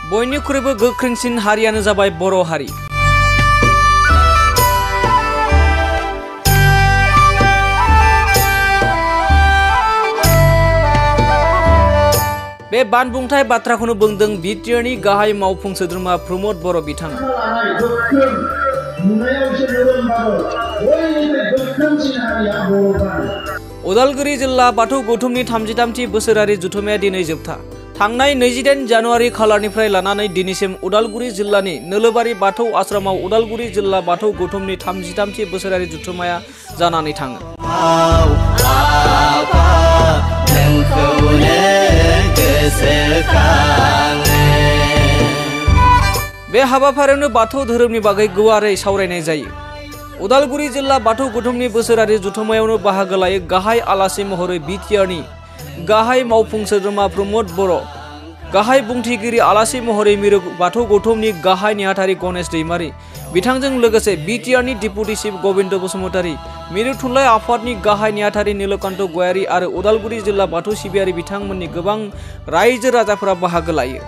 बयनिख्रुइबो गोख्रोंसिन हारियानो जाबाय बर' हारि। बे बानबुंथाय बाथ्राखौनो बुंदों बिटिआरनि गाहाय मावफुं सोद्रोमा प्रमद बर' बिथाङा। उदालगुरि जिल्ला बाथौ गौथुमनि 33थि बोसोरारि जथुम्माया दिनै जोबथा। थांनाय 28 जानुवारि खालारनिफ्राय लानानै दिनैसिम उदालगुरि जिल्लानि नोलोबारि बाथौ आश्रमाव उदालगुरि जिल्ला बाथौ गौथुमनि 33थि बोसोरारि जथुम्माया जानानै थाङो। बे हाबाफारियावनो बाथौ धोरोमनि बागै गुवारै सावरायनाय जायो। उदालगुरि जिल्ला बाथौ गौथुमनि बोसोरारि जथुम्मायावनो बाहागो लायो गाहाय आलासि महरै बिटिआरनि गाहाय मावफुं सोद्रोमा प्रमद बर', गाहाय बुंथिगिरि आलासि महरै मिरु बाथौ गौथुमनि गाहाय नेहाथारि गणेश दैमारि, बिथांजों लोगोसे बिटिआरनि डेपुटि चिफ गबिन्द बसुमतारी, मिरु थुनलाइ आफादनि गाहाय नेहाथारि नीलकान्त गयारी आरो उदालगुरि जिल्ला बाथौ सिबियारि बिथांमोननि गोबां रायजो राजाफोरा बाहागो लायो।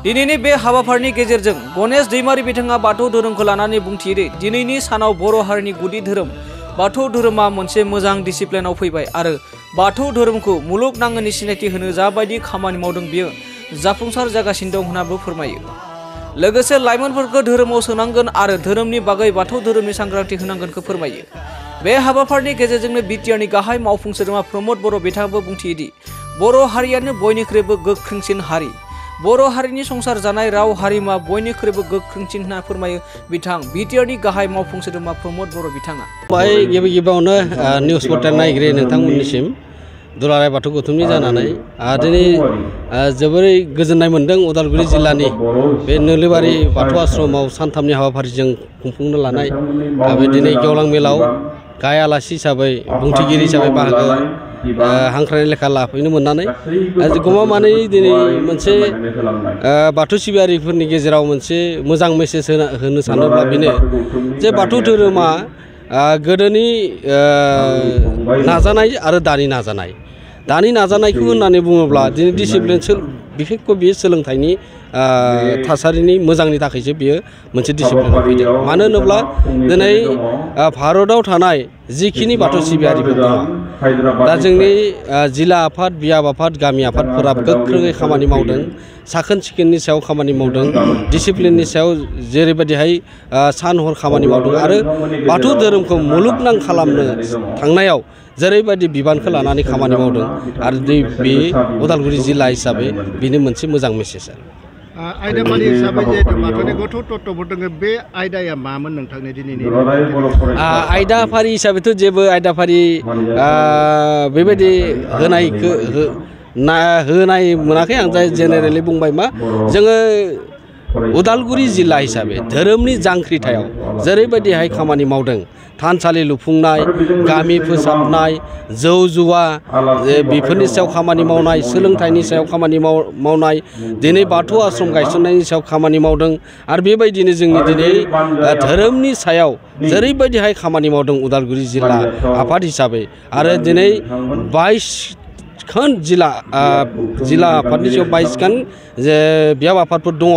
दिनैनि बे हाबाफारिनि गेजेरजों गणेश दैमारि बिथाङा बाथौ धोरोमखौ लानानै बुंथियो दिनैनि सानाव बर' हारिनि गुदि धोरोम बाथौ धोरोमा मोनसे मोजां डिसिप्लिनाव फैबाय आरो बाथौ धोरोमखौ मुलुगनाङैनो सिनायथि होनो जाबायदि खामानि मावदों बेयो जाफुंसार जागासिनो दं होननाबो फोरमायो। लोगोसे लाइमोनफोरखौ धोरोमाव सोनांगोन आरो धोरोमनि बागै बाथौ धोरोमनि सांग्रांथि होनांगोनखौ फोरमायो। बे हाबाफारिनि गेजेरजोंनो बिटिआरनि गाहाय मावफुं सोद्रोमा प्रमद बर' बिथाङाबो बुंथियोदि बर' हारियानो बयनिख्रुइबो गोख्रोंसिन हारि। बर' हारिनि संसार जानाय राव हारिमुवा बयनिख्रुइबो गोख्रोंसिन होनना फोरमायो बिथां बिटिआरनि गाहाय मावफुं सोद्रोमा प्रमद बर' बिथाङा। गिबि गिबियावनो निउस पर्टेल नायगिरि नोंथांमोननिसिम दुलाराय बाथौ गौथुमनि जानानै दिनै जोबोरै गोजोननाय मोन्दों। उदालगुरि जिल्लानि बे नोलोबारि बाथौ आश्रमाव सानथामनि हाबाफारिजों खुंफुंनो लानाय बे दिनै गेवलां मेलाव गाहाय आलासि हिसाबै बुंथिगिरि हिसाबै बाहागो हांख्रायनाय लेखा लाफैनो मोननानै गमामानै दिनै मोनसे बाथौ सिबियारिफोरनि गेजेराव मोनसे मोजां मेसेज होनो सानोब्ला बेनो जे बाथौ धोरोमा गोदोनि नाजानाय आरो दानि नाजानायखौ होननानै बुङोब्ला दिनै डिसिप्लिन बिखेखखौ बेयो सोलोंथाइनि थासारिनि मोजांनि थाखायसो बेयो मोनसे डिसिप्लिनाव फैदों। मानो होनोब्ला दिनै भारताव थानाय जिखिनि बाथौ सिबियारिफोर दङ दा जोंनि जिल्ला आफाद बियाब आफाद गामि आफादफोरा गोख्रोङै खामानि मावदों, साखोन सिखोननि सायाव खामानि मावदों, डिसिप्लिननि सायाव जेरैबायदिहाय सान हर खामानि मावदों आरो बाथौ धोरोमखौ मुलुगनां खालामनो थांनायाव जेरैबायदि बिबानखौ लानानै खामानि मावदों आरो बे उदालगुरि जिल्ला हिसाबै बेनो मोनसे मोजां मेसेज। आयदाफारि हिसाबै जिहेतु बाथौनि गोथौ तत्त्वफोर दङ बे आयदाया मामोन नोंथांनि दिनैनि? आयदाफारि हिसाबैथ' जेबो आयदाफारि बेबायदि होनाय मोनाखै। आं जाय जेनेरेलि बुंबाय मा जोङो उदालगुरि जिल्ला हिसाबै धोरोमनि जांख्रिथायाव जेरैबायदिहाय खामानि मावदों, थानसालि लुफुंनाय, गामि फोसाबनाय, जौ जुवा बेफोरनि सायाव खामानि मावनाय, सोलोंथाइनि सायाव खामानि मावनाय, दिनै बाथौ आश्रम गायसननायनि सायाव खामानि मावदों आरो बेबायदिनो जोंनि दिनै धोरोमनि सायाव जेरैबायदिहाय खामानि मावदों उदालगुरि जिल्ला आफाद हिसाबै आरो दिनै 22 खान जिल्ला आफादनि सायाव 22 खान जे बियाब आफादफोर दङ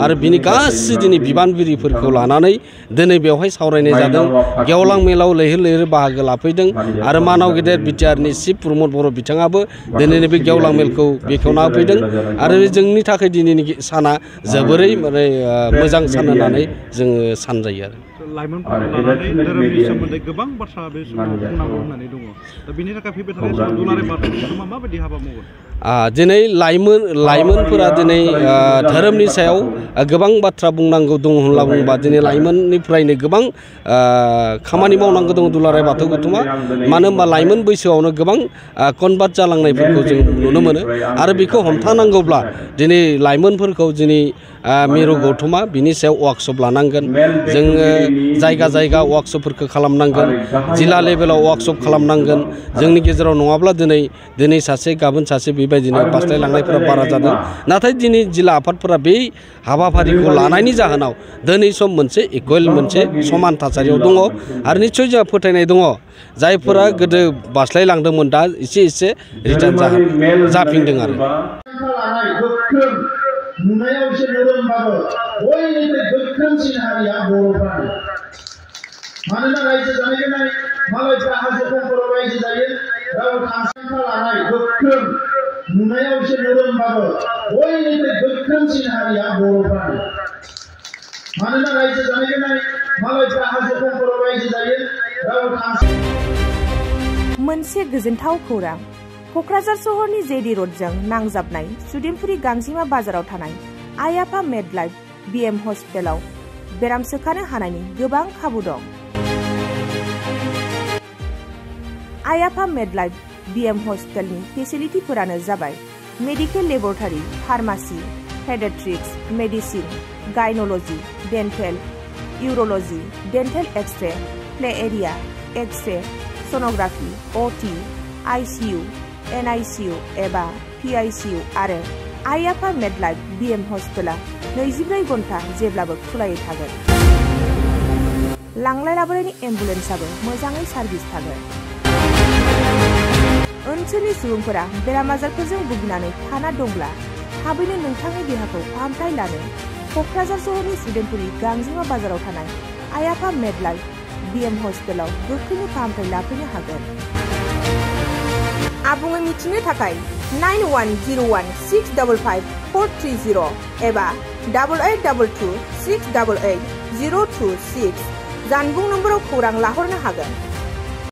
आरो बिनि गासै दिनै बिबानगिरिफोरखौ लानानै दिनै बेवहाय सावरायनाय जादों। गेवलां मेलाव लैहोर लैहोर बाहागो लाफैदों आरो मानाव गेदेर बिटिआरनि चिफ प्रमद बर' बिथाङाबो दिनैनि बे गेवलां मेलखौ बेखेवना होफैदों आरो जोंनि थाखाय दिनैनि साना जोबोरै माने मोजां सान होननानै जोङो सानजायो आरो। लाइमोनफोरखौ लानानै धोरोमनि सोमोन्दै गोबां बाथ्रा बे समाव बुंनांगौ होननानै दङ। दा बेनि थाखाय फैबाय थानाय समाव दुलाराय बाथौ गौथुमा माबायदि हाबा मावगोन? दिनै लाइमोनफोरा दिनै धोरोमनि सायाव गोबां बाथ्रा बुंनांगौ दं होनना बुंबा दिनै लाइमोननिफ्रायनो गोबां खामानि मावनांगौ दङ दुलाराय बाथौ गौथुमा। मानो होनबा लाइमोन बैसोआवनो गोबां कनभार्ट जालांनायफोरखौ जों नुनो मोनो आरो बेखौ हमथानांगौब्ला दिनै लाइमोनफोरखौ दिनै मिरु गौथुमा बिनि सायाव वार्कशप लानांगोन। जोङो जायगा जायगा वार्कशपफोरखौ खालामनांगोन, जिल्ला लेभेलाव वार्कशप खालामनांगोन। जोंनि गेजेराव नङाब्ला दिनै सासे गाबोन सासे बेबायदिनो बास्लायलांनायफोरा बारा जादों। नाथाय दिनै जिल्ला आफादफोरा बे हाबाफारिखौ लानायनि जाहोनाव दिनै सम मोनसे इकुवेल मोनसे समान थासारियाव दङ आरो निस्सय जोंहा फोथायनाय दङ जायफोरा गोदो बास्लायलांदोंमोन दा एसे रिटार्न जाफिनदों आरो। नुनायाव एसे नोरोमबाबो बयनिख्रुइ गोख्रोंसिन हारिया बर'फ्रानो मानोना रायजो जानायखौ नाय मालायफ्रा हाजो खंखराव रायजो जायो रावबो थांसांखा लानाय गोख्रों नुनायाव एसे नोरोमबाबो बयनिख्रुइ गोख्रोंसिन हारिया बर'फ्रानो मानोना रायजो जानायखौ नाय मालायफ्रा हाजो खंखराव रायजो जायो रावबो थांसांखा मोनसे गोजोनथाव खौरां क'क्राझार सहरनि जेडि र'डजों नांजाबनाय सुदेमपुरी गांजिमा बाजाराव थानाय आइ आफा मेडलाइफ बिएम हस्पिटालाव बेराम सोखानो हानायनि गोबां खाबु दं। आइ आफा मेडलाइफ बिएम हस्पिटालनि फेसिलिटिफोरानो जाबाय medical laboratory, pharmacy, paediatrics, medicine, gynaecology, dental, urology, dental x-ray, play area, x-ray, sonography, OT, ICU, NICU एबा पीआईसीयू आरो आइ आफा मेडलाइफ बिएम हस्पिटाला 24 घन्टा जेब्लाबो खुलायै थागोन। लांलाय लाबोनायनि एम्बुलेन्सआबो मोजाङै सार्भिस थागोन। ओनसोलनि सुबुंफोरा बेराम आजारफोरजों भुगिनानै थाना दंब्ला थाबैनो नोंथांनि देहाखौ फाहामथाय लानो क'क्राझार सहरनि सुदेमपुरी गांजिमा बाजाराव थानाय आइ आफा मेडलाइफ बिएम हस्पिटालाव गोख्रैनो फाहामथाय लाफैनो हागोन। आबुङै मिथिनो थाखाय 9101655430 एबा 8822688026 जानबुं नम्बराव खौरां लाहरनो हागोन।